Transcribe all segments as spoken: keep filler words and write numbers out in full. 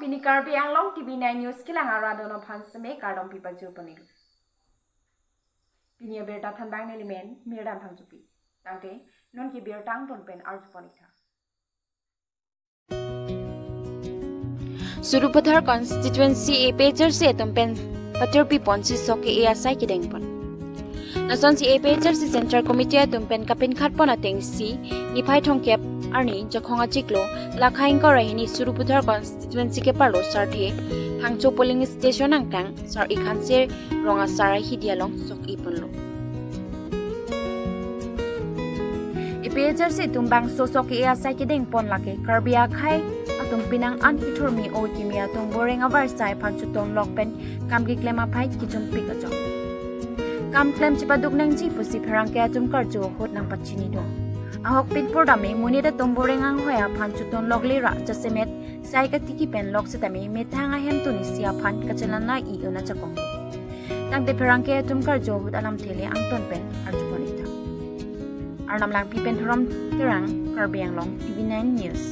Pini Karbi Anglong T V nine News kelang arat dono aphan seme kardom pipajur ponelo. Pini abirta thanbang nelimen Mirdan Phangchopi. Tangte non ke birta angton pen arju pon-ik tha. Sarupathar constituency A P H L C atum pen patirpi ponsi sok ke-e asai kedeng pon. Lasonsi A P H L C Central Committee atum pen kapinkhat pon atengsi niphai thomkep arni Jakhong achiklo lakha ingkoi ra hini Sarupathar constituency kepalo Sarthe Phangcho polling station angkang Sar-ik Hanse rong asar ahidi along sok-i ponlo. A P H L C atum bangso sok ke-e asai kedeng pon lake Karbi akhei atum penang an kethurmi o kimi atum boreng avarsai aphan chotonlok pen kam keklem aphai kijumpik ajok. Kam klem chepaduk nangji pusi pherangke atum karju ahut nangpachini do. Ahok pinpur dame monit atum boreng anghoi aphan chotonlok lera jasemet sai katiki pen lok setame methang ahem tunisi aphan kachelan na i-un ajakong. Tangte pherangke atum karju ahut alamthe le angton pen arju pon-ik tha. Arnam Langpi pen Thorom Terang, Karbi Anglong T V nine News.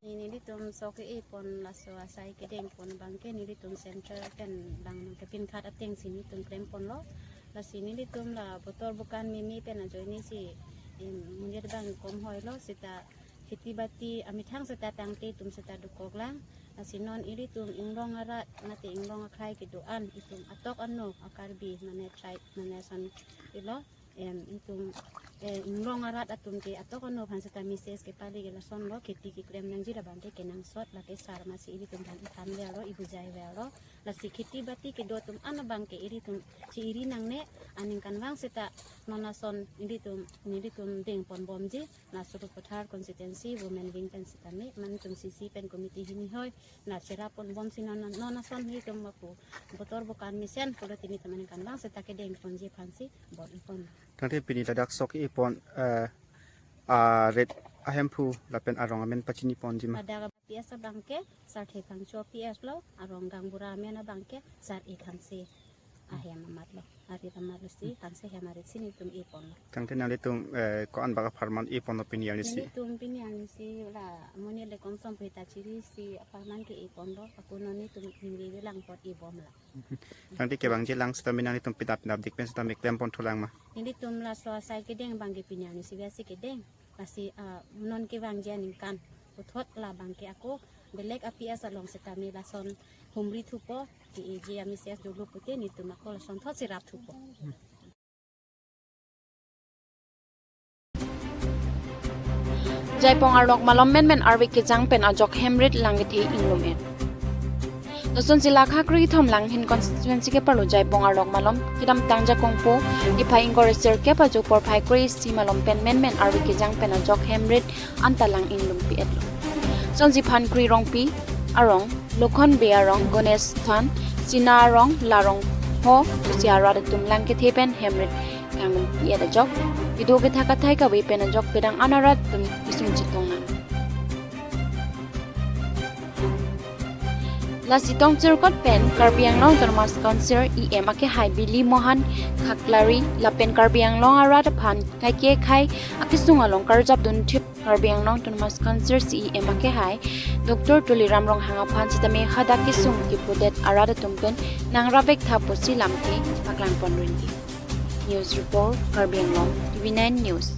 Nelitum sok ke-e pon laso asai kedeng pon abangke nelitum Central pen bang kapinkhat atengsi nelitum klem ponlo. Lasi nelitum la botor bukan meme pen ajoine si, em, monit abang kom hoilo seta kheti bati amethang seta tangte itum seta dokok lang. Lasi non ilitum inglong arat mate inglong akhei kedo-an itum atok ano a-Karbi mane tribe mane ason ilo, em, itum, eh, inglong arat atum ke atok ano aphan seta message kepale ke lasonlo, kheti keklem nangji labang ke kenangsot lake sar masi ilitum aphan ithan velo, ibujai velo. Lasi kheti bati kedo atum an abangke ilitum chi-iri nangne, aningkanvang seta non ason ilitum, nelitum deng pon bomji, la Sarupathar constituency women wing pen setame, mane itum C C pen committee hini hoi, la cherap pon bomsi non, non ason nelitum mapu botor bukan mesen pulo tini teman kanvang seta kedeng ponji aphansi bor-i pon. Tangte pini ladak sok ke-e pon, eh, arit ahemphu lapen arong amen pachini ponji ma? Ladak P S abangke Sarthe Phangcho P S lo, arong gaonbura amen abangke Sar-ik Hanse ahem amatlo, arit amatlo si, Hanse hem arit si nelitum e ponlo. Tangte nanglitum, eh, ko-an bak apharman e ponlo pini arni si? Nelitum pini arni si la monit le komsom peta chiri si apharman ke e ponlo, ako non nelitum ningve lang apot e bomlo. Tangte kevangji lang setame nanglitum pinap pinapdik pen setame klem pon thulang ma? Nelitum laso asai kedeng abangke pini arni si biasi kedeng. Lasi, ah, non kevangji aningkan puthot labangke ako belek a-P S along setame lason humri thupo, ke-eji a-message dolo pute nelitum ako lason thot si rap thupo. Jaipong Arlok malom menmen arve kejang pen ajok hemrit lang kethe inglum-et. Lasonsi lakha kre-ithom Langhin constituency kepalo Jaipong Arlok malom kedamtang Jakongpo niphai ingkoi ra sirkep ajo porphai kre-isi malom pen menmen arve kejang pen ajok hemrit anta lang inglumpi-etlo. Lasonsi Phankri Rongpi arong, Lokhon Bey arong, Ganesh Than, Sina arong, Larong Ho pusi arat atum lang kethe pen hemrit kanglumpi-et ajok kedo kethak athai kave pen ajok pedang an arat atum kesung chetong nang. Lasi tongchirkot pen Karbi Anglong Autonomous Council E M akehai Bili Mohan Khaklari lapen Karbi Anglong arat aphan kaike akhei akesung along karjap dun thip Karbi Anglong Autonomous Council C E M akehai Doctor Tuliram Ronghang aphan sitame hadak kesung kipudet arat atum pen nangrapvek tha pusi lamthe paklang pon rinti. News report, Karbi Anglong, T V nine News.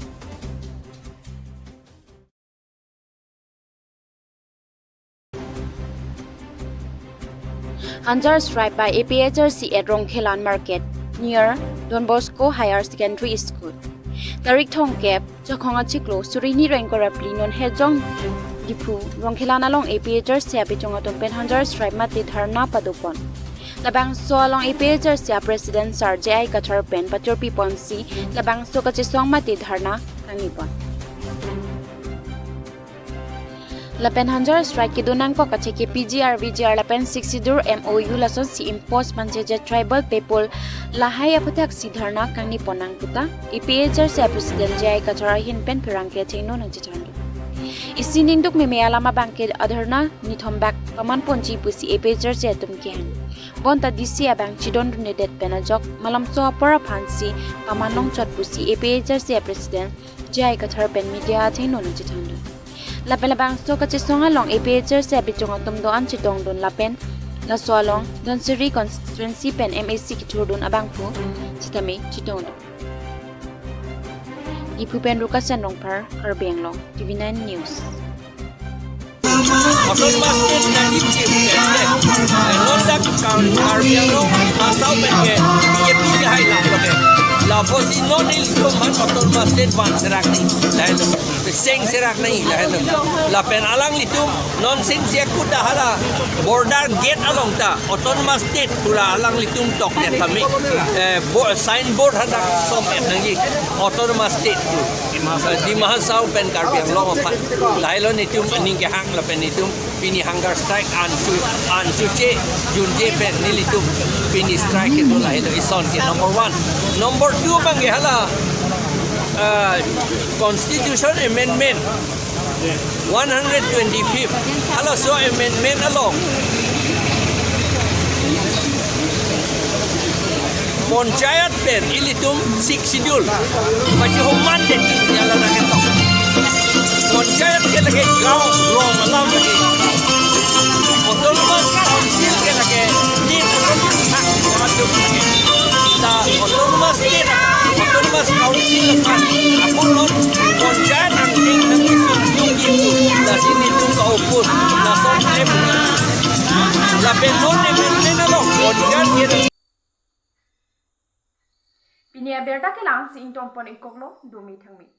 Hunger strike by A P H L C at Rongkhelan Market near Don Bosco Higher Secondary School. Tarik thomkep, Jakhong achiklo, suri hini ra ingkoi ra phli non Hejong Diphu, Rongkhelan along A P H L C apechong atum pen hunger strike mate dharna padopon. Labangso along A P H L C a-President Sar J I Kathar pen patirpi ponsi labangso kachesong mate dharna kangnipon. Lapen hunger strike kedo nangkok kacheke P G R, V G R lapen Sixth Schedule M O U lasonsi impose manjeje tribal people lahai aphuthak si dharna kangnipon nang puta A P H L C a-President J I Kathar ahin pen pherangke athengno nangchechanglo. Isi ningduk meme alam abangke adharna nithom bak paman ponji pusi A P H L C atum kehang. Bonta D C abang chedondundedet pen ajok malomso apor aphansi paman longchot pusi A P H L C a-President J I Kathar pen media athengno nangchethangdun. Lapen labangso kachesong along A P H L C abijong atum do-an chetongdun lapen laso along Dhansiri constituency pen M A C kethurdun abangphu sitame chetongdun. Diphu pen Rukasen Rongphar, Karbi Anglong, T V nine News. Autonomous State na ipchi pen le. Non dak Kar-, Karbi Anglong asau pen ke B J P ke hai lang lo ke. Lapusi non ilitum aphan Autonomous State van serak ni. Lahelo. Seng serak ni lahelo. Lapen alanglitum non seng serak kuda hala border gate along ta Autonomous State pura alanglitum tok ya kami. Eh, bo-, signboard hadak som ya nangji Autonomous State. Dima Hasao pen Karbi Anglong aphan. Lahelo netum aning kehang lapen netum pini hunger strike an chu, an chu che, junje pen nelitum pini strike kedo lahelo ison ke number one. Number two abang ke hala, ah, constitution amendment one hundred twenty-fifth. Halaso amendment along Panchayat pen ilitum Sixth Schedule. Pachi homan de tin siala na ketok. Panchayat ke lake gaon rong alam lake. Autonomous Council ke lake din alam hak atum lake. Ta Autonomous State, Autonomous Council aphan apor lo Panchayat angdeng nangli sumjung gitu. Lasi netum ka-oppose. Lason em. Lapen non amendment along Panchayat ke Pini abirta kelang si ingtong pon ikoklo, dumi thangmi.